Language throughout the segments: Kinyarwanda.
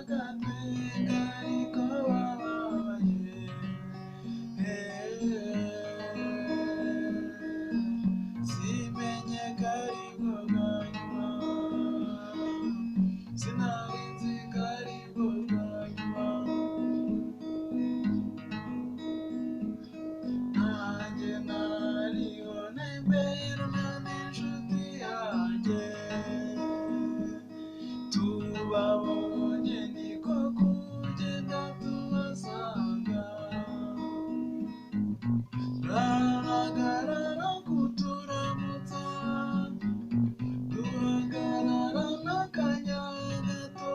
Agatwenga ariko bababaye. Simenye ko aribwo bwa nyuma, sinari nzi ko aribwo bwa nyuma. Nanjye nariho ntemberana n'inshuti yanjye, tubabonye niko kugenda tubasanga, barahagarara kuturamutsa, duhagarara n'akanya gato,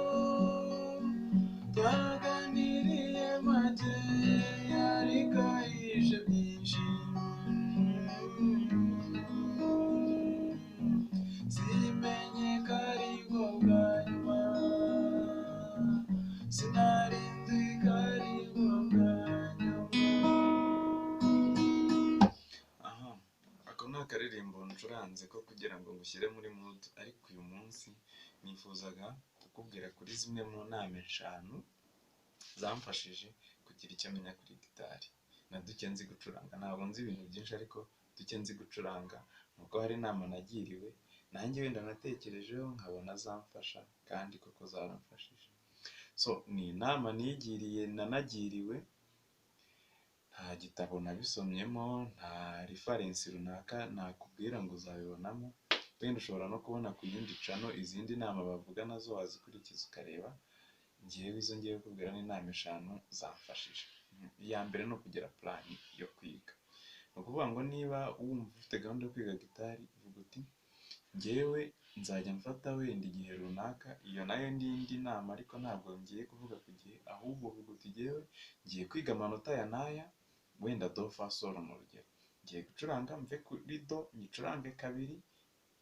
twaganiriye make ariko ahishe byinshi. Simenye ko aribwo bwa nyuma, sinari nzi ko aribwo bwa nyuma. Aha, ako ni akaririmbo ncuranze ko kugira ngo ngushyire muri mood, ariko uyu munsi nifuzaga kukubwira kuri zimwe mu nama 5 zamfashije kugira icyo menya kuri gitari. Na duke nzi gucuranga, ntabwo nzi ibintu byinshi ariko duke nzi gucuranga, nuko hari inama nagiriwe, nanjye wenda natekerejeho nkabona zamfasha kandi koko zaramfashije. So, ni inama nigiriye nanagiriwe, nta gitabo nabisomyemo, nta reference runaka nakubwira ngo uzabibonamo, wenda ushobora no kubona ku yindi channel izindi nama bavuga nazo wazikurikiza ukareba, njyewe izo ngiye kukubwira ni inama 5 zamfashije. Iya mbere ni ukugira plan yo kwiga. Ni ukuvuga ngo niba wumva ufite gahunda yo kwiga gitari, uvuga uti njyewe nzajya mfata wenda igihe runaka, iyo nayo ni indi nama ariko ntabwo ngiye kuvuga ku gihe, ahubwo uvuga uti njyewe ngiye kwiga amanota aya n'aya, wenda do fa sol mu rugero, ngiye gucuranga mve kuri do nyicurange kabiri,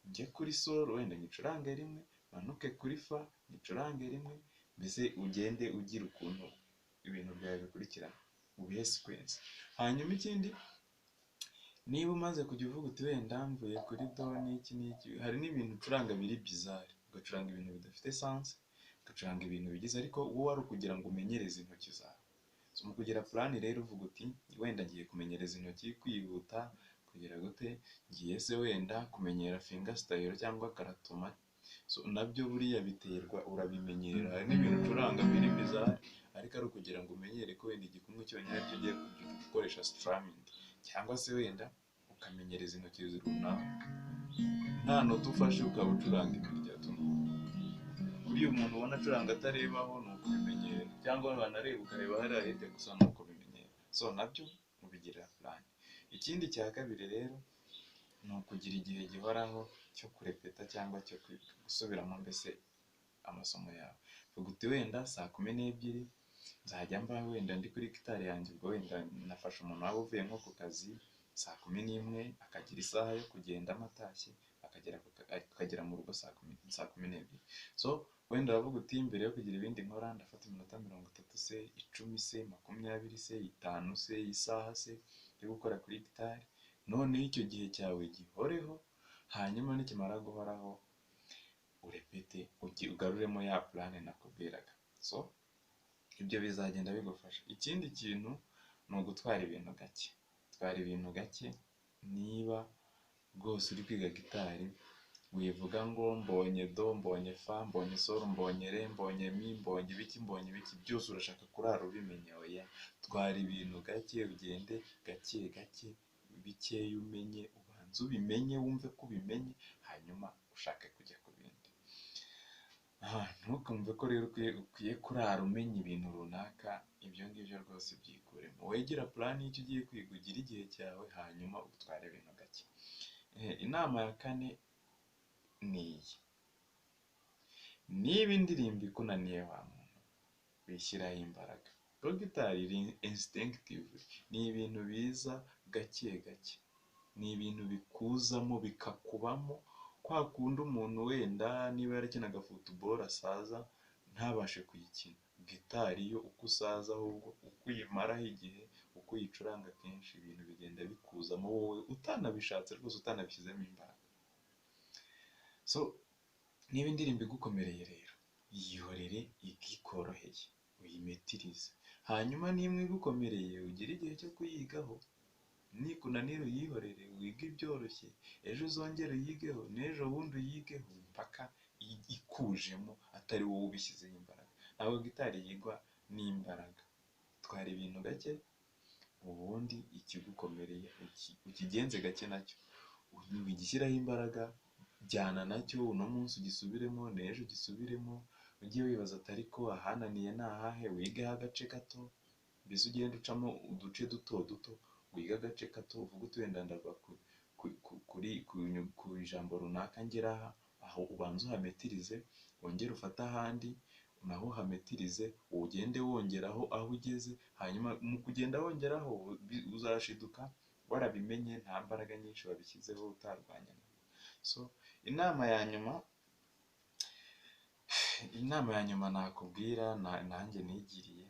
njye kuri sol wenda nyicurange rimwe, manuke kuri fa nyicurange rimwe, mbese ugende ugira ukuntu ibintu byawe bikurikirana, ubihe sequence. Hanyuma ikindi, niba umaze kujya uvuga uti wenda mvuye kuri do n'iki n'iki, hari n'ibintu ucuranga biri bizarre, ugacuranga ibintu bidafite sens, ugacuranga ibintu bigize, ariko wowe ari ukugira ngo umenyereze intoki zawe. So, mu kugira plan rero uvuga uti wenda ngiye kumenyereza intoki kwihuta, kugira gute, ngiye se wenda kumenyera finger style cyangwa karatoma. So, nabyo buriya biterwa, urabimenyera. Hari n'ibintu ucuranga biri bizarre, ariko ari ukugira ngo umenyere ko wenda igikumwe cyonyine aricyo ugiye gukoresha strumming, cyangwa se wenda ukamenyereza intoki runaka, nta nota ufashe ukaba ucuranga imirya tu. Buriya umuntu ubona acuranga atarebaho ni ukubimenyera, cyangwa wanareba ukareba hariya hirya gusa ni ukubimenyera. So nabyo ubigirira plan. Ikindi cya kabiri rero ni ukugira igihe gihoraho cyo kurepeta cyangwa cyo gusubiramo mbese amasomo yawe. Vuga uti wenda saa 12 nzajya mba wenda ndi kuri gitari yanjye, ubwo wenda nafashe umuntu waba uvuye nko ku kazi saa 11, akagira isaha yo kugendamo atashye, akagera mu rugo saa 12. So wenda uravuga uti mbere yo kugira ibindi nkora ndafata iminota 30 se, 10 se, 20 se, 5 se, isaha se yo gukora kuri gitari, noneho icyo gihe cyawe gihoreho, hanyuma nikimara guhoraho urepete, ugaruremo ya plan nakubwiraga. So ibyo bizagenda bigufasha. Ikindi kintu ni ugutwara ibintu gake. Twara ibintu gake, niba rwose uri kwiga gitari wivuga ngo mbonye do, mbonye fa, mbonye sol, mbonye re, mbonye mi, mbonye ibiki, mbonye ibiki, byose urashaka kurara ubimenya, oya. Twara ibintu gake, ugende gake gake, bikeya umenye, ubanze ubimenye, wumve ko ubimenye, hanyuma ushake kujya ku bindi. Ntukumve ko rero ukwiye kurara umenya ibintu runaka, ibyo ngibyo rwose byikuremo. Wegera plan y'icyo ugiye kwiga, ugire igihe cyawe, hanyuma utware ibintu gake. Inama ya kane ni iyi: niba indirimbo ikunaniye wa muntu, wishyiraho imbaraga. Kuko gitari iri instinctive, ni ibintu biza gake gake, ni ibintu bikuzamo bikakubamo, kwa kundi umuntu wenda niba yarakinaga football asaza ntabashe kuyikina, gitari yo uko usaza ahubwo uko uyimaraho igihe, uko uyicuranga kenshi, ibintu bigenda bikuzamo wowe utanabishatse rwose, utanabishyizemo imbaraga. So niba indirimbo igukomereye rero, Yihorere ikikoroheye uyimetirize, hanyuma nimwe igukomereye ugire igihe cyo kuyigaho, nikunanira uyihorere wige ibyoroshye, ejo uzongere uyigeho n'ejo bundi uyigeho mpaka ikujemo atari wowe ubishyizeho imbaraga. Ntabwo gitari yigwa n'imbaraga, twara ibintu gake ubundi ikigukomereye ukigenze gake nacyo, wigishyiraho imbaraga, jyana nacyo uno munsi ugisubiremo n'ejo ugisubiremo, ujye wibaza ati ariko ahananiye ni ahahe, wigeho agace gato, mbese ugende ucamo uduce duto duto, wige agace gato uvuge uti wenda ndava ku ijambo runaka ngera aha, aho ubanze uhametirize, wongere ufate ahandi naho uhametirize, ugende wongeraho aho ugeze, hanyuma mu kugenda wongeraho uzashiduka warabimenye nta mbaraga nyinshi wabishyizeho utarwanya nabo. So inama ya nyuma nakubwira nanjye nigiriye,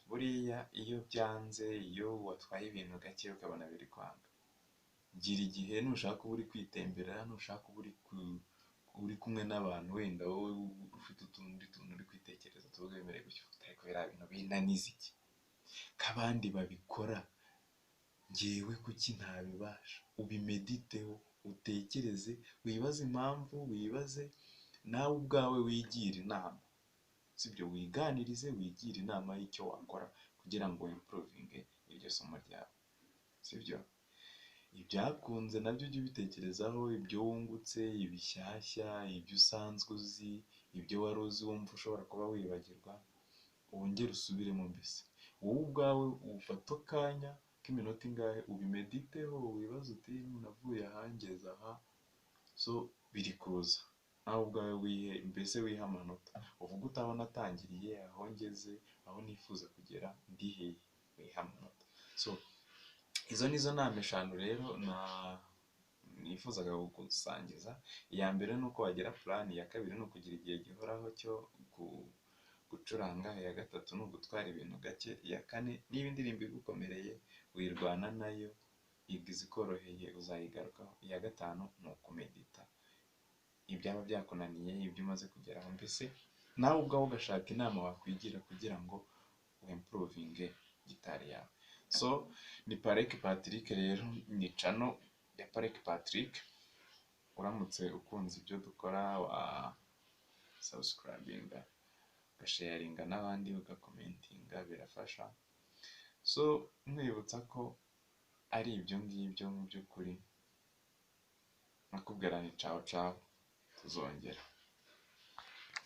buriya iyo byanze, iyo watwaye ibintu gake ukabona biri kwanga, gira igihe nushaka uba uri kwitemberera, nushaka uba uri kumwe n'abantu, wenda wowe ufite utundi tuntu uri kwitekereza tuvuge wemerewe gutya, ariko biriya bintu binaniza iki ko abandi babikora, njyewe kuki ntabibasha? Ubimediteho, utekereze, wibaze impamvu, wibaze nawe ubwawe wigire inama, sibyo? Wiganirize, wigire inama y'icyo wakora kugira ngo wimpuruvinge iryo somo ryawe, sibyo? Ibyakunze nabyo ujye ubitekerezaho, ibyo wungutse, ibishyashya, ibyo usanzwe uzi, ibyo wari uzi wumva ushobora kuba wibagirwa, wongere usubiremo mbese. Wowe ubwawe ufate akanya k'iminota ingahe ubimediteho, wibaze uti navuye aha ngeze aha, so biri kuza. Nawe ubwawe wihe, mbese wihe amanota, uvuge uti aho natangiriye, aho ngeze, aho nifuza kugera ndi hehe, wihe amanota. So izo nizo nama eshanu rero nifuzaga kugusangiza. Iya mbere ni uko wagira plan, iya kabiri ni ukugira igihe gihoraho cyo gucuranga, iya gatatu ni ugutwara ibintu gake, iya kane niba indirimbo igukomereye wirwana nayo, iga izikoroheye uzayigarukaho, iya gatanu ni ukumedita ibyaba byakunaniye, ibyo umaze kugeraho, mbese nawe ubwawe ugashaka inama wakwigira kugira ngo wimpuruvinge gitari yawe. So ni Pareke Patrick rero, ni channel ya Pareke Patrick. Uramutse ukunze ibyo dukora wa subscribinga, ugasharinga n'abandi, ugakomentinga, birafasha. So nkwibutsa ko ari ibyo ngibyo mu by'ukuri, nakubwira ni cawo cawo, tuzongera.